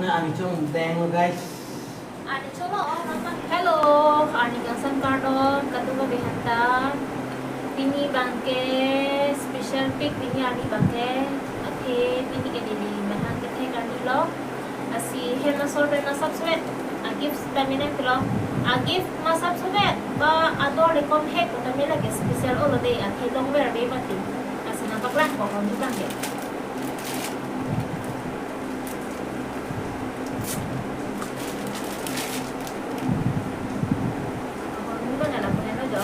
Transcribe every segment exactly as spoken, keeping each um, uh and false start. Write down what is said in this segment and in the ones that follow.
Arni chongdeng lo, guys. Arni cholo, oh, mama. Hello, arni kangsam kardom, kadokave aphanta. Pini abangke special pik, pini arni abangke. Okay, pini ke neli mehang kethek arni lo. Lasi hem asor pen masap suet. A-gift ta menen pilo. A-gift masap suet. Ba ador le kom hek ta mela ke special olo de, athe longver de mati. Lasi nangpaklang ko kom abangke. Ahormu lo nela punya lo jo.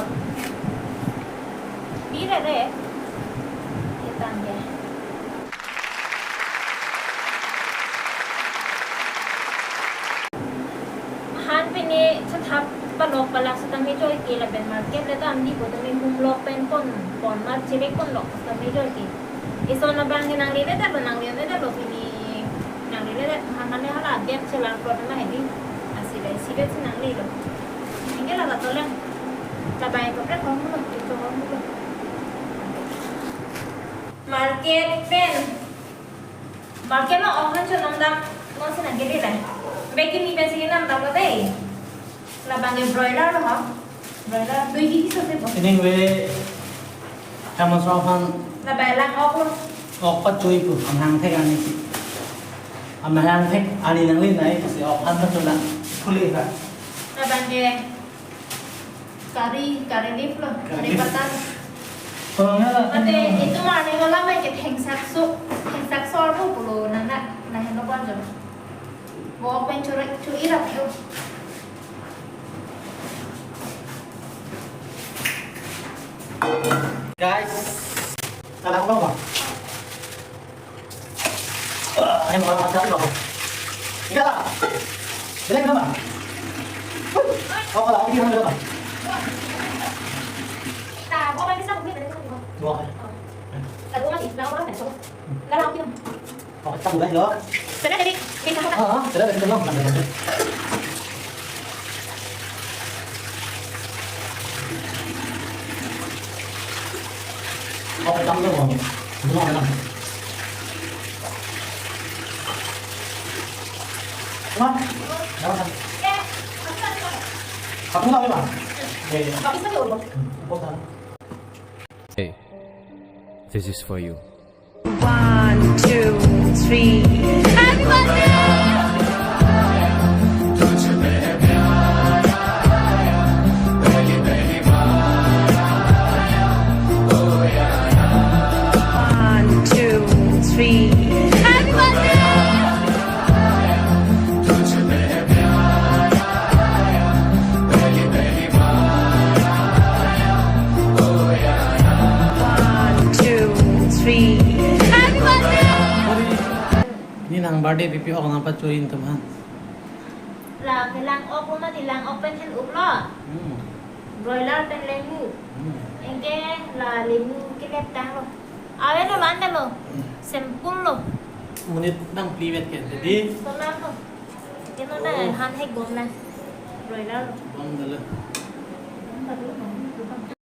Bire re. Ketang ya. Han pini chethap palok palak setame joike lapen market le dam di po tame humlok pen pon pon mar chirek ponlok setame joike. Ison abangke nanglele detlo, nanglele detlo pini. Nanglele det, mane hala gap chelang plot ma hedi. Asi dai si bet si nanglelo. Anke la ka tolang. Tabai ko pre khong lo, ito khong lo. Market pen. Market ma ok aphan chonam dam, non si nangkele lai. Beki ni pen si nam dam lo dei. Labang ke broiler lo ha. Broiler, dui kg so se bo. Ining ve, kamas rong aphan. Labai lang ok lo. Ok pachui pu, amahang thek arni si. Amahang thek arni nangli nai, si ok aphan pachui lang. Khule ha. Labang ke curry, curry leaf lo, curry leaf. Curry patta. Tolong ya lah. Mate, itu mane malam ke thengsak so, thengsak so lo pulo nana, na heno kwan jom. Bo pen churi, churi rap yo. Guys, anak apa, Bang? Ah, ini malah macam apa? Enggak lah. Bilang kenapa? Apa lah? Ini kenapa? Dua kali. Satu lagi, nah, orang kan, so. Enggak lah, oke. Oh, kita mulai, loh. Sudah jadi, bisa makan. Ah, sudah jadi, belum. Oh, kita mulai, loh. Belum, belum. Cuma, belum, belum. Aku nggak, Bang. Iya, iya. Nggak bisa, ya, Bang. Hmm, aku tahu. Hey, this is for you. One, two, three. Everybody! One, two, three. Everybody! One, two, three. Everybody! Ini nang birthday pipi ok nangpachui atum aphan. La ke lang ok lo mati, lang ok pen hen up lo. Hmm. Broiler pen lemu. Hmm. Anke la lemu kelep tanglo. Ave lo, man lo. Hmm. Simple lo. Monit nangpli vet ke, jadi. Tonang lo. Ino na han hek bom na. Broiler lo. Bom dolo.